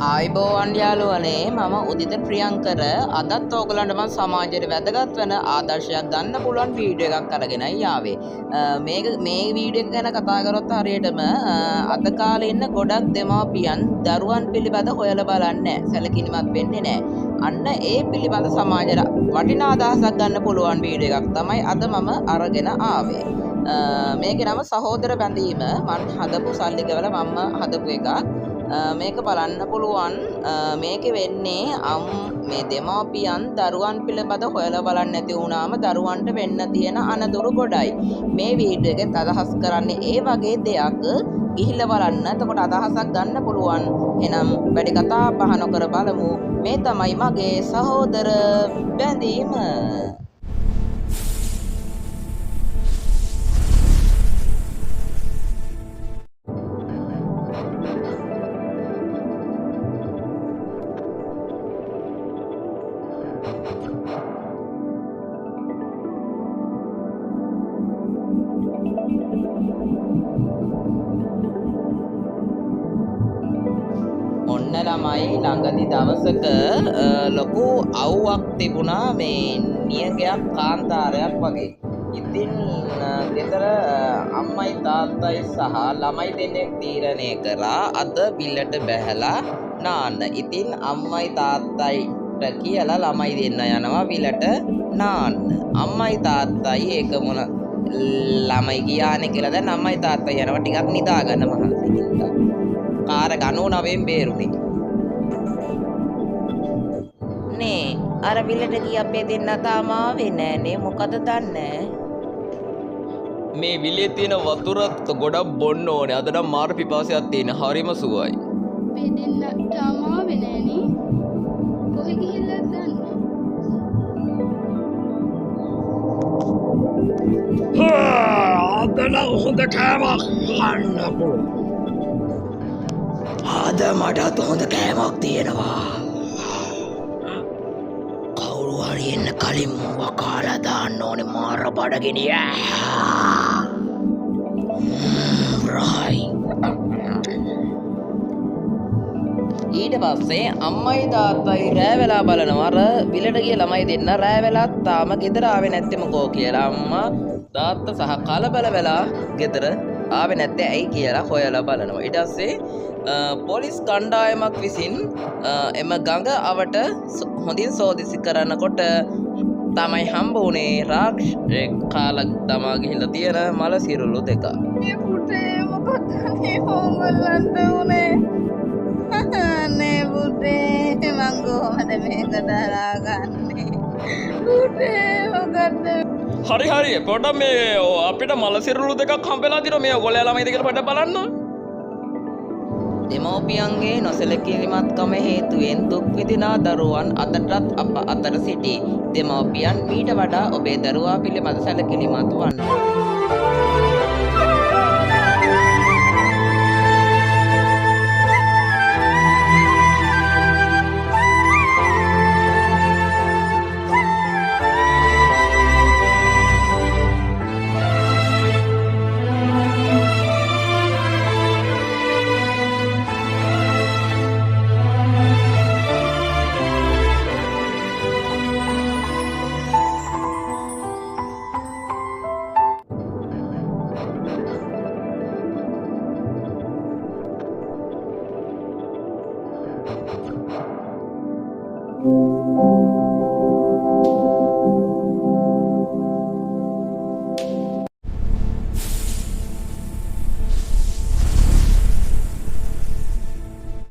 ආයුබෝවන් යාළුවනේ, මම උදිත ප්‍රියංකර. අදත් ඕගොල්ලන්ට මම සමාජයට වැදගත් වෙන ආදර්ශයක් ගන්න පුළුවන් වීඩියෝ එකක් අරගෙනයි ආවේ. මේක මේ වීඩියෝ එක ගැන කතා කරොත් හරියටම අද කාලේ ඉන්න ගොඩක් දෙමාපියන් දරුවන් පිළිබඳ හොයලා බලන්නේ නැහැ, සැලකිලිමත් වෙන්නේ නැහැ. අන්න ඒ පිළිබඳ සමාජයට වටිනා අදහසක් ගන්න පුළුවන් වීඩියෝ එකක් තමයි අද මම අරගෙන ආවේ. මේකේ නම සහෝදර බැඳීම. මං හදපු සල්ලි ගෙවලා මම්ම හදපු එකක්. මේක බලන්න පුළුවන්. මේකේ වෙන්නේ මේ දෙමාපියන් දරුවන් පිළිබඳ හොයලා බලන්නේ නැති වුණාම දරුවන්ට වෙන්න තියෙන අනතුරු ගොඩයි. මේ වීඩියෝ එකෙත් අදහස් කරන්නේ ඒ වගේ දෙයක්. ගිහිල්ලා බලන්න. එතකොට අදහසක් ගන්න පුළුවන්. එහෙනම් වැඩි කතා බහ නොකර බලමු. මේ තමයි මගේ සහෝදර බැඳීම. ඔන්න ළමයි, ළඟදි දවසක ලොකු අව්වක් තිබුණා, මේ නියඟයක් කාන්තාරයක් වගේ. ඉතින් ගෙදර අම්මයි තාත්තයි සහ ළමයි දෙන්නෙක් තීරණය කරා අද විලට බැහැලා නාන්න. ඉතින් අම්මයි තාත්තයිට කියලා ළමයි දෙන්න යනවා විලට නාන්න. අම්මයි තාත්තයි ඒක මොන ළමයි ගියානේ කියලා දැන් අම්මයි තාත්තයි යනවා ටිකක් නිදා ගන්න මහන්සි හින්දා. කාර් එක 99න් බේරුනේ. නේ අර විලට ගිය අපේ දෙන්න තාම ආවේ නෑනේ, මොකද දන්නේ? මේ විලේ තියෙන වතුරත් ගොඩක් බොන්න ඕනේ. අද නම් මාර පිපාසයක් තියෙන. හරිම සුවයි. අපේ දෙන්න තාම ආවේ නෑනේ. කොහෙ ගිහිල්ලාද දන්නේ? අද නම් හොඳ කෑමක් කන්න පුළුවන්. අද මටත් හොඳ කෑමක් තියෙනවා. කවුරු හරි එන්න කලින් මුව කාලා දාන්න ඕනේ, මාර බඩගිනිය. රහයි. ඊට පස්සේ අම්මයි තාත්තයි රෑ වෙලා බලනවා අර විලට ගිය ළමයි දෙන්න රෑ වෙලා තාම ගෙදර ආවේ නැත්තේ මොකෝ කියලා. අම්මා තාත්තා සහ කලබල වෙලා ගෙදර ආවේ නැත්තේ ඇයි කියලා හොයලා බලනවා. ඊට පස්සේ පොලිස් කණ්ඩායමක් විසින් එම ගඟ අවට හොඳින් සෝදිසි කරනකොට තමයි හම්බ වුණේ රාක්ෂයෙක් කාලා දමා ගිහිල්ලා තියෙන මල සිරුළු දෙක. මේ පුතේ මොකක්ද අනේ ඕගොල්ලන්ට වුනේ? අනේ පුතේ මං කොහොමද මේක දරාගන්නේ? පුතේ මොකද්ද? හරි හරි, පොඩ්ඩක් මේ අපිට මල සිරුළු දෙකක් හම්බෙලා තියෙනවා. මේ ඔයගොල්ලෝ ළමයිද කියලා පොඩ්ඩක් බලන්න. දෙමව්පියන්ගේ නොසැලකිලිමත්කම හේතුවෙන් දුක් විඳිනා දරුවන් අදටත් අප අතර සිටී. දෙමව්පියන් මීට වඩා ඔබේ දරුවා පිළිබඳ සැලකිලිමත් වන්න.